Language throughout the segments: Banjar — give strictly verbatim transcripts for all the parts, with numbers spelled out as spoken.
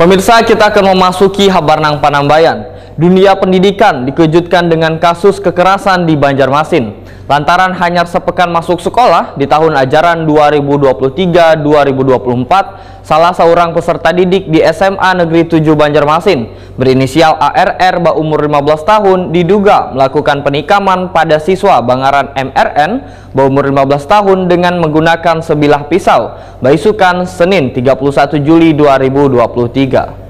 Pemirsa, kita akan memasuki habar nang panambayan. Dunia pendidikan dikejutkan dengan kasus kekerasan di Banjarmasin. Lantaran hanyar sepekan masuk sekolah di tahun ajaran dua ribu dua puluh tiga dua ribu dua puluh empat, salah seorang peserta didik di S M A Negeri tujuh Banjarmasin berinisial A R R baumur lima belas tahun diduga melakukan penikaman pada siswa bangaran M R N baumur lima belas tahun dengan menggunakan sebilah pisau baisukan Senin tiga puluh satu Juli dua ribu dua puluh tiga.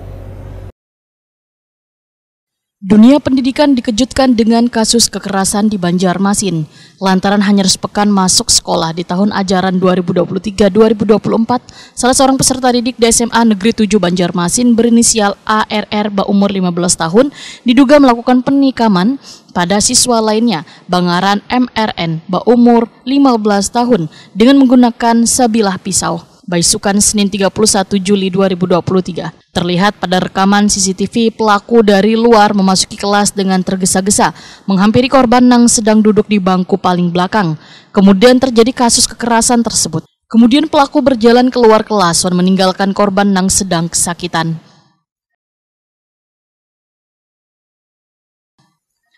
Dunia pendidikan dikejutkan dengan kasus kekerasan di Banjarmasin. Lantaran hanya sepekan masuk sekolah di tahun ajaran dua ribu dua puluh tiga dua ribu dua puluh empat, salah seorang peserta didik di S M A Negeri tujuh Banjarmasin berinisial A R R baumur lima belas tahun diduga melakukan penikaman pada siswa lainnya bangaran M R N baumur lima belas tahun dengan menggunakan sebilah pisau. Baisukan Senin tiga puluh satu Juli dua ribu dua puluh tiga. Terlihat pada rekaman C C T V, pelaku dari luar memasuki kelas dengan tergesa-gesa, menghampiri korban nang sedang duduk di bangku paling belakang. Kemudian terjadi kasus kekerasan tersebut. Kemudian pelaku berjalan keluar kelas wan meninggalkan korban nang sedang kesakitan.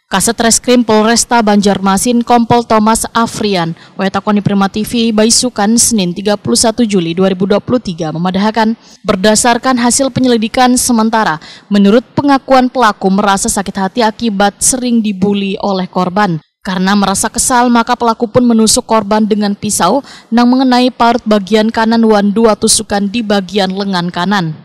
Kasat Reskrim Polresta Banjarmasin, Kompol Thomas Afrian, wetakoni Prima T V baisukan Senin tiga puluh satu Juli dua ribu dua puluh tiga, memadahakan, berdasarkan hasil penyelidikan sementara, menurut pengakuan pelaku merasa sakit hati akibat sering dibully oleh korban. Karena merasa kesal, maka pelaku pun menusuk korban dengan pisau nang mengenai parut bagian kanan wan dua tusukan di bagian lengan kanan.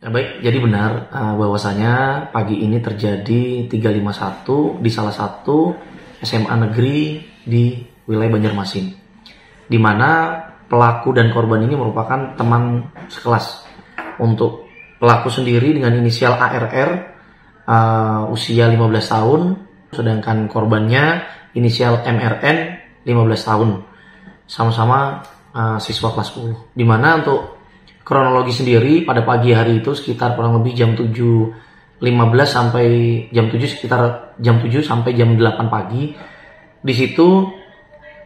Ya, baik, jadi benar, eh, bahwasanya pagi ini terjadi tiga lima satu di salah satu S M A negeri di wilayah Banjarmasin, di mana pelaku dan korban ini merupakan teman sekelas. Untuk pelaku sendiri dengan inisial A R R, eh, usia lima belas tahun, sedangkan korbannya inisial M R N, lima belas tahun, sama-sama, eh, siswa kelas sepuluh. Di mana untuk kronologi sendiri, pada pagi hari itu sekitar kurang lebih jam tujuh lima belas sampai jam tujuh, sekitar jam tujuh sampai jam delapan pagi. Di situ,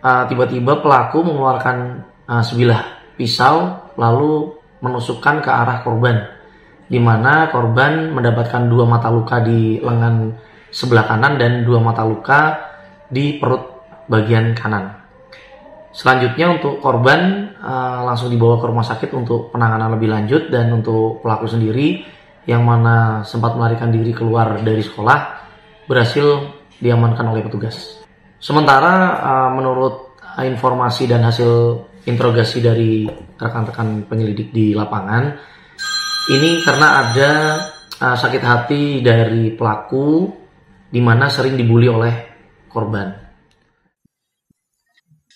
eh, tiba-tiba pelaku mengeluarkan, eh, sebilah pisau lalu menusukkan ke arah korban, di mana korban mendapatkan dua mata luka di lengan sebelah kanan dan dua mata luka di perut bagian kanan. Selanjutnya, untuk korban, eh, langsung dibawa ke rumah sakit untuk penanganan lebih lanjut, dan untuk pelaku sendiri yang mana sempat melarikan diri keluar dari sekolah berhasil diamankan oleh petugas. Sementara, eh, menurut informasi dan hasil interogasi dari rekan-rekan penyelidik di lapangan, ini karena ada, eh, sakit hati dari pelaku, di mana sering dibully oleh korban.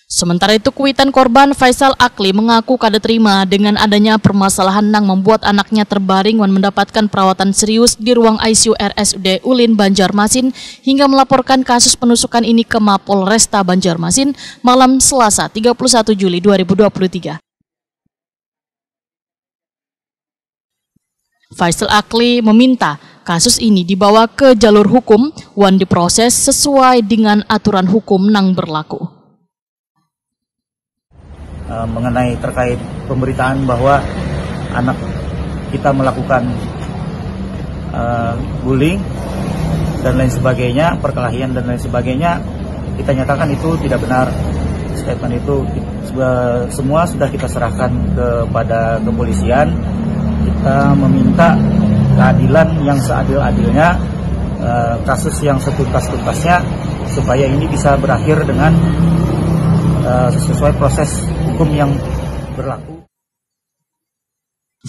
Sementara itu, kuitan korban, Faisal Akli, mengaku kada terima dengan adanya permasalahan nang membuat anaknya terbaring wan mendapatkan perawatan serius di ruang I C U R S U D Ulin, Banjarmasin, hingga melaporkan kasus penusukan ini ke Mapolresta Banjarmasin malam Selasa, tiga puluh satu Juli dua ribu dua puluh tiga. Faisal Akli meminta kasus ini dibawa ke jalur hukum wan diproses sesuai dengan aturan hukum nang berlaku. Eh, mengenai terkait pemberitaan bahwa anak kita melakukan, eh, bullying dan lain sebagainya, perkelahian dan lain sebagainya, kita nyatakan itu tidak benar. Statement itu, eh, semua sudah kita serahkan kepada kepolisian. Kita meminta keadilan yang seadil-adilnya, eh, kasus yang setuntas-tuntasnya, supaya ini bisa berakhir dengan, eh, sesuai proses hukum yang berlaku.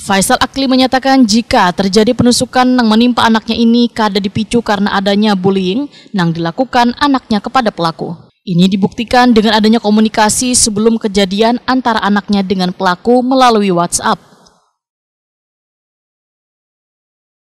Faisal Akli menyatakan, jika terjadi penusukan nang menimpa anaknya ini kada dipicu karena adanya bullying nang dilakukan anaknya kepada pelaku. Ini dibuktikan dengan adanya komunikasi sebelum kejadian antara anaknya dengan pelaku melalui WhatsApp.